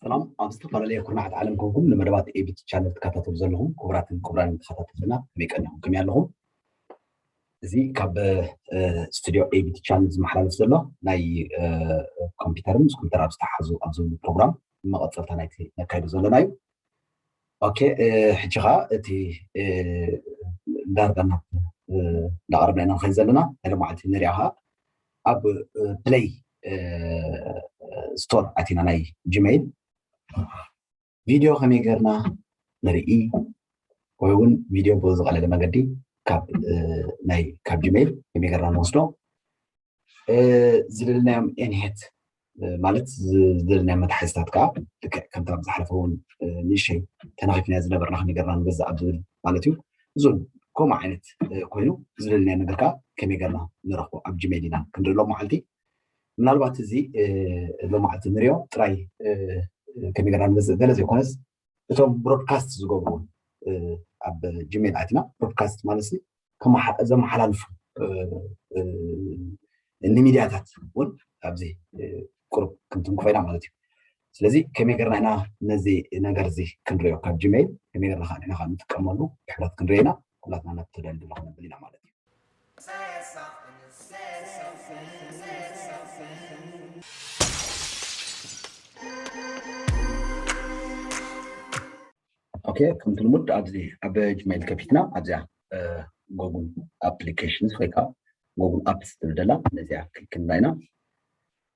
ሰላም፣ ኣብ ዝተፈላለየ ኩርናዓት ዓለም ኮንኩም ንመደባት ኤቢቲ ቻነል ትከታተሉ ዘለኹም ክቡራትን ክቡራን ተኸታተልትና፣ ከመይ ቀኒኹም? ከመይ ኣለኹም? እዚ ካብ ስቱዲዮ ኤቢቲ ቻነል ዝመሓላለፍ ዘሎ ናይ ኮምፒውተርን ምስ ኮምፒውተር ኣብ ዝተሓዙ ኣብ ዝብሉ ፕሮግራም መቐፀልታ ናይቲ ነካይዶ ዘለና እዩ። ኦኬ፣ ሕጂ ኸዓ እቲ ዳርጋ ናብ እንዳቐረብና ኢና ንኸይድ ዘለና። ናይ ሎማዓልቲ ንሪኣ ኸዓ ኣብ ፕለይ ስቶር ኣቲና ናይ ጂሜይል ቪድዮ ከመይ ጌርና ንርኢ ወይ እውን ቪድዮ ብዝቐለለ መገዲ ካብ ናይ ካብ ጂሜይል ከመይ ጌርና ንወስዶ ዝደለናዮም ኤንሄት ማለት ዝደለናዮም መትሓዚታት ከዓ ልክዕ ከምታ ብዝሓለፈ እውን ንእሸይ ተናኺፍና ዝነበርና ከመይ ጌርና ንገዛእ ኣብ ዝብል ማለት እዩ። እዞን ከምኡ ዓይነት ኮይኑ ዝደለናዮ ነገር ከዓ ከመይ ጌርና ንረኽቦ ኣብ ጂሜይል ኢና ክንርኢ ሎም መዓልቲ። ምናልባት እዚ ሎም መዓልቲ ንሪኦ ጥራይ ከመይ ጌርና ንገዝእ ገለ ዘይኮነስ እቶም ብሮድካስት ዝገብሩ እውን ኣብ ጂሜይል ኣቲና ብሮድካስት ማለት ዘመሓላልፉ ንሚድያታት እውን ኣብዚ ቁሩብ ክንትንክፎ ኢና ማለት እዩ። ስለዚ ከመይ ገርና ኢና ነዚ ነገር እዚ ክንሪኦ ካብ ጂሜይል ከመይ ገርና ከዓ ንሕና ከዓ ንጥቀመሉ ብሕብረት ክንሪኦ ኢና። ኩላትና ናብ ተደልድሎ ክነብል ኢና ማለት እዩ። ኦኬ፣ ከምቲ ልሙድ ኣብዚ ኣብ ጂሜይል ከፊትና ኣብዚኣ ጎጉል ኣፕሊኬሽንስ ወይ ከዓ ጎጉል ኣፕስ ትብል ዘላ ነዚኣ ክሊክ ንብላ ኢና።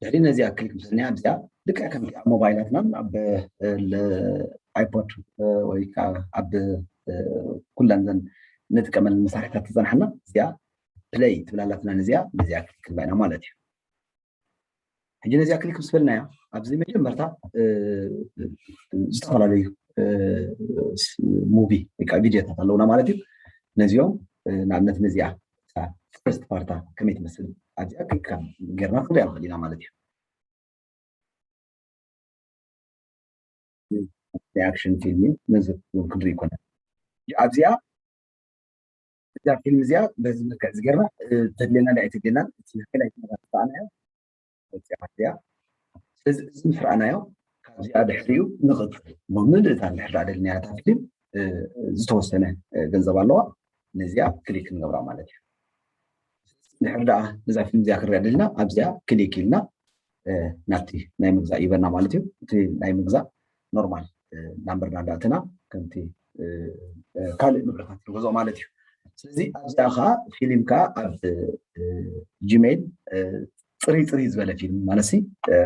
ድሕሪ ነዚኣ ክሊክ ምስ በልና ኣብዚኣ ልክዕ ከምቲ ኣብ ሞባይላትና ኣብ ኣይፖድ ወይ ከዓ ኣብ ኩለን ዘን ንጥቀመለን መሳርሒታት ዝፀናሕና እዚኣ ፕለይ ትብላላትና ነዚኣ ነዚኣ ክሊክ ንብላ ኢና ማለት እዩ። ሕጂ ነዚኣ ክሊክ ምስ በልናያ ኣብዚ መጀመርታ ዝተፈላለዩ ሙቪ ወይ ከዓ ቪድዮታት ኣለውና ማለት እዩ። ነዚኦም ንኣብነት ነዚኣ ፈርስት ፓርታ ከመይ ትመስል ኣብዚኣ ክሊክ ጌርና ክንሪኣ ንኽእል ኢና ማለት እዩ። ናይ ኣክሽን ፊልም እዩ። ነዚ እውን ክንርኢ ይኮና ኣብዚኣ እዛ ፊልም እዚኣ በዚ መልክዕ እዚ ጌርና ተድልየና ዳ ኣይተድልየናን እቲ ሃይላይት መራርፃእናዮ እዚኣ ስለዚ እዚ ምስ ረኣናዮ ካብዚኣ ድሕሪኡ ንቕፅል ብምልእታ እንድሕር ዳ ደልናያ እታ ፊልም ዝተወሰነ ገንዘብ ኣለዋ ነዚኣ ክሊክ ንገብራ ማለት እዩ። ድሕር ደኣ ነዛ ፊልም እዚኣ ክንሪኣ ደልና ኣብዚኣ ክሊክ ኢልና ናብቲ ናይ ምግዛእ ይበና ማለት እዩ። እቲ ናይ ምግዛእ ኖርማል ናምበርና እንዳእትና ከምቲ ካልእ ንብረታት ንገዝኦ ማለት እዩ። ስለዚ ኣብዚኣ ከዓ ፊልም ከዓ ኣብ ጂሜይል ፅርይ ፅርይ ዝበለ ፊልም ማለት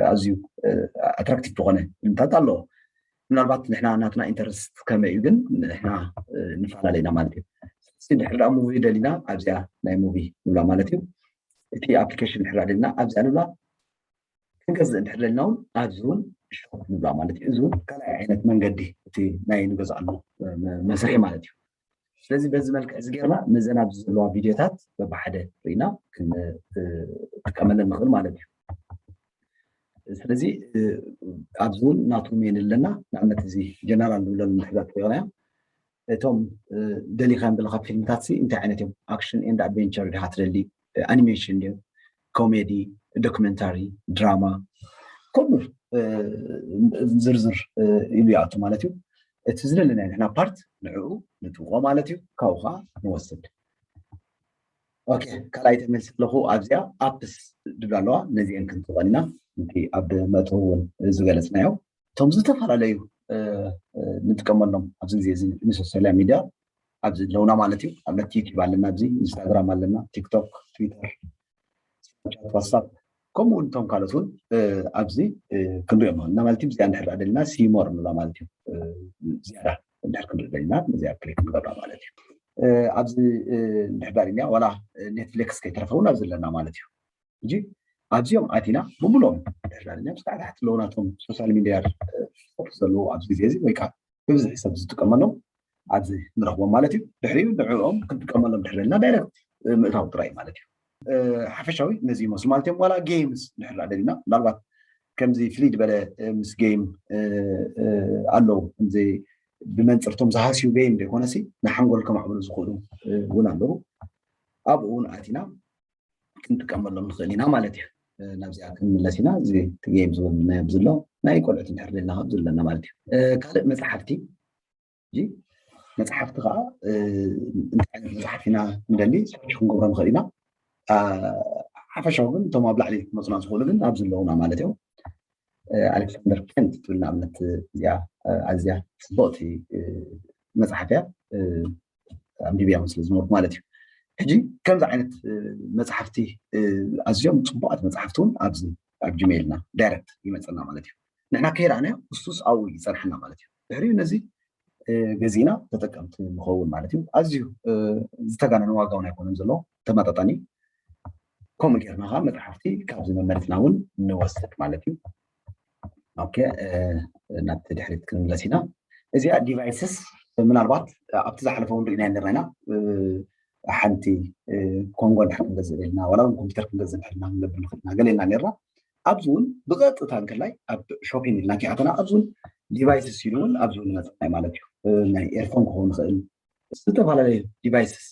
ኣዝዩ ኣትራክቲቭ ዝኾነ ፊልምታት ኣለዎ። ምናልባት ንሕና ናትና ኢንተረስት ከመይ እዩ ግን ንሕና ንፈላለ ኢና ማለት እዩ። ድሕር ደኣ ሙቪ ደሊና ኣብዚኣ ናይ ሙቪ ንብላ ማለት እዩ። እቲ ኣፕሊኬሽን ድሕር ደሊና ኣብዚኣ ንብላ ክንገዝእ እንድሕር ደሊና እውን ኣብዚ እውን ሾፕ ንብላ ማለት እዩ። እዚ እውን ካልኣይ ዓይነት መንገዲ እቲ ናይ ንገዝኣሉ መስርሒ ማለት እዩ። ስለዚ በዚ መልክዕ እዚ ጌርና ነዘን ኣብዚ ዘለዋ ቪድዮታት በብሓደ ርኢና ክንጥቀመለን ንኽእል ማለት እዩ። ስለዚ ኣብዚ እውን ናቱ ሜን ኣለና። ንኣብነት እዚ ጀነራል ንብለሉ ምሕዛት ሪኦናዮ እቶም ደሊኻዮም ዘለኻ ፊልምታት ሲ እንታይ ዓይነት እዮም? ኣክሽን ኤንድ ኣድቬንቸር ዲኻ ትደሊ? ኣኒሜሽን ድዮም? ኮሜዲ፣ ዶክመንታሪ፣ ድራማ ከምኡ ዝርዝር ኢሉ ይኣቱ ማለት እዩ። እቲ ዝደለናዮ ንሕና ፓርት ንዕኡ ንጥውቆ ማለት እዩ። ካብኡ ከዓ ንወስድ። ኦኬ፣ ካልኣይ ተመልሲ ኣለኹ ኣብዚኣ ኣፕስ ድብላ ኣለዋ። ነዚአን ክንጥቀም ኢና እቲ ኣብ መእተዊ እውን ዝገለፅናዮ እቶም ዝተፈላለዩ ንጥቀመሎም ኣብዚ ግዜ እዚ ንሶሻል ሚድያ ኣብዚ ኣለውና ማለት እዩ። ኣብነት ዩቲብ ኣለና፣ ኣብዚ ኢንስታግራም ኣለና፣ ቲክቶክ፣ ትዊተር፣ ስናፕቻት፣ ዋትሳፕ ከምኡ እውን እቶም ካልኦት እውን ኣብዚ ክንሪኦም እና ማለት እዩ። ብዚኣ እንድሕር ደልና ሲሞር ንብላ ማለት እዩ። ዝያዳ እንድሕር ክንርኢ ደልና እዚኣ ክሊክ ንገብራ ማለት እዩ። ኣብዚ እንድሕር ደልና ዋላ ኔትፍሊክስ ከይተረፈ እውን ኣብዚ ኣለና ማለት እዩ። ሕጂ ኣብዚኦም ኣቲና ብምሎም ድሕር ደልና ምስ ታሕቲ ኣለዉ ናቶም ሶሻል ሚድያ ዘለዉ ኣብዚ ግዜ እዚ ወይ ከዓ ብብዝሒ ሰብ ዝጥቀመሎም ኣብዚ ንረኽቦም ማለት እዩ። ድሕሪኡ ንዕኦም ክንጥቀመሎም ድሕር ደልና ዳይረክት ምእታው ጥራይ ማለት እዩ። ሓፈሻዊ ነዚ ይመስሉ ማለት እዮም። ዋላ ጌምስ ድሕር ደልና ምናልባት ከምዚ ፍልይ ዝበለ ምስ ጌም ኣለዉ ከምዚ ብመንፅርቶም ዝሃስዩ ገይም ዘይኮነሲ ንሓንጎል ከማዕብሉ ዝኽእሉ እውን ኣለዉ። ኣብኡ እውን ኣቲና ክንጥቀመሎም ንኽእል ኢና ማለት እዩ። ናብዚኣ ክንምለስ ኢና። እዚ ገይም ዝበልናዮ ኣብዚ ኣሎ ናይ ቆልዑት እንድሕር ደልና ካብ ዘለና ማለት እዩ። ካልእ መፅሓፍቲ፣ መፅሓፍቲ ከዓ እንታይ ዓይነት መፅሓፍቲ ኢና ንደሊ ሰርች ክንገብሮ ንኽእል ኢና። ሓፈሻዊ ግን እቶም ኣብ ላዕሊ ክመፁና ዝኽእሉ ግን ኣብዚ ኣለዉና ማለት እዮም። ኣሌክሳንደር ኬንት ትብል ንኣብነት እዚኣ ኣዝያ ፅብቕቲ መፅሓፍ እያ። ኣንቢብያ እውን ስለ ዝነበርኩ ማለት እዩ። ሕጂ ከምዚ ዓይነት መፅሓፍቲ ኣዝዮም ፅቡቃት መፅሓፍቲ እውን ኣብዚ ኣብ ጂሜይልና ዳይረክት ይመፀና ማለት እዩ። ንሕና ከይረኣናዮ እሱስ ኣብኡ ይፀንሐና ማለት እዩ። ድሕሪኡ ነዚ ገዚእና ተጠቀምቲ ንኸውን ማለት እዩ። ኣዝዩ ዝተጋነነ ዋጋ እውን ኣይኮነን ዘሎ፣ ተመጣጣኒ። ከምኡ ጌርና ከዓ መፅሓፍቲ ካብዚ መመሪፅና እውን ንወስድ ማለት እዩ። ኦኬ፣ ናብቲ ድሕሪት ክንምለስ ኢና። እዚኣ ዲቫይስስ ምናልባት ኣብቲ ዝሓለፈ እውን ርኢና ነርና ኢና። ሓንቲ ኮንጎ እንድሕር ክንገዝእ ደልና ዋላ እውን ኮምፒተር ክንገዝእ እንድሕር ኢና ክንገብር ንኽእል ኢና ገለ ኢልና ነርና። ኣብዚ እውን ብቐጥታ እንከላይ ኣብ ሾፒን ኢልና ኪኣተና ኣብዚ እውን ዲቫይስስ ኢሉ እውን ኣብዚ እውን ይመፅእ ማለት እዩ። ናይ ኤርፎን ክኸውን ይኽእል፣ ዝተፈላለዩ ዲቫይስስ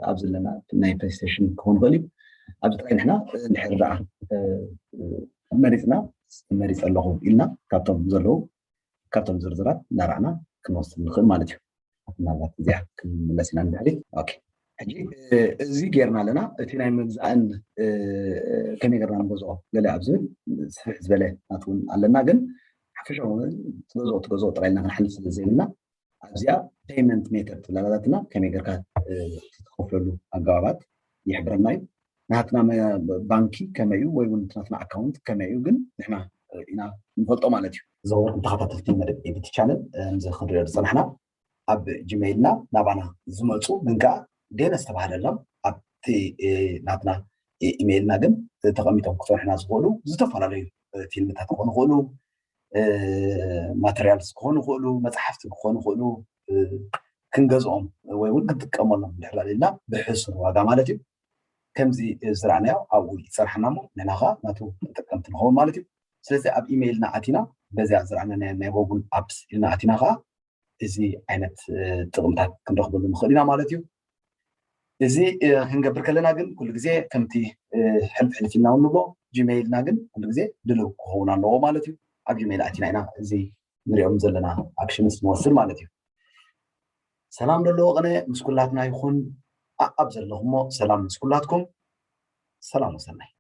ኣብ ዘለና ናይ ፕሌይስቴሽን ክኸውን ይኽእል እዩ። ኣብዚ ጥራይ ንሕና እንድሕር ደኣ መሪፅና መሪፀ ኣለኹ ኢልና ካብቶም ዘለዉ ካብቶም ዝርዝራት እናረኣና ክንወስድ ንኽእል ማለት እዩ። ምናልባት እዚኣ ክንምለስ ኢና ንድሕሪት። ኦኬ፣ ሕጂ እዚ ጌርና ኣለና። እቲ ናይ ምግዛእን ከመይ ጌርና ንገዝኦ ገለ ኣብ ዝብል ስፍሕ ዝበለ ናት እውን ኣለና፣ ግን ሓፈሻዊ ትገዝኦ ትገዝኦ ጥራይ ኢልና ክንሓልፍ ስለ ዘይብልና ኣብዚኣ ፔይመንት ሜተድ ትብላለትና ከመይ ጌርካ ትኸፍለሉ ኣገባባት ይሕብረና እዩ። ናትና ባንኪ ከመይ እዩ ወይ እውን ናትና ኣካውንት ከመይ እዩ ግን ንሕና ኢና ንፈልጦ ማለት እዩ። ዝኸበርኩም ተኸታተልቲ መደብ ኤቢቲ ቻነል እዚ ክንሪኦ ዝፀናሕና ኣብ ጂሜይልና ናባና ዝመፁ ግን ከዓ ደነ ዝተባሃለሎም ኣብቲ ናትና ኢሜይልና ግን ተቐሚጦም ክፀንሑና ዝኽእሉ ዝተፈላለዩ ፊልምታት ክኾኑ ይኽእሉ፣ ማተሪያልስ ክኾኑ ይኽእሉ፣ መፅሓፍቲ ክኾኑ ይኽእሉ፣ ክንገዝኦም ወይ እውን ክንጥቀመሎም እንድሕር ደሊና ብሕሱር ዋጋ ማለት እዩ። ከምዚ ዝረኣናዮ ኣብኡ ይፀንሓና እሞ ንሕና ከዓ ናቱ ተጠቀምቲ ንኸውን ማለት እዩ። ስለዚ ኣብ ኢሜይልና ኣቲና በዚኣ ዝረኣና ናይ ጎጉል ኣፕስ ኢልና ኣቲና ከዓ እዚ ዓይነት ጥቕምታት ክንረኽበሉ ንኽእል ኢና ማለት እዩ። እዚ ክንገብር ከለና ግን ኩሉ ግዜ ከምቲ ሕልፍ ሕልፍ ኢልና እውን ንብሎ ጂሜይልና ግን ኩሉ ግዜ ድልው ክኸውን ኣለዎ ማለት እዩ። ኣብ ጂሜይል ኣቲና ኢና እዚ ንሪኦም ዘለና ኣክሽንስ ንወስድ ማለት እዩ። ሰላም ደለዎ ቅነ ምስ ኩላትና ይኹን። ኣብ ዘለኹሞ ሰላም ምስ ኩላትኩም። ሰላም ወሰናይ።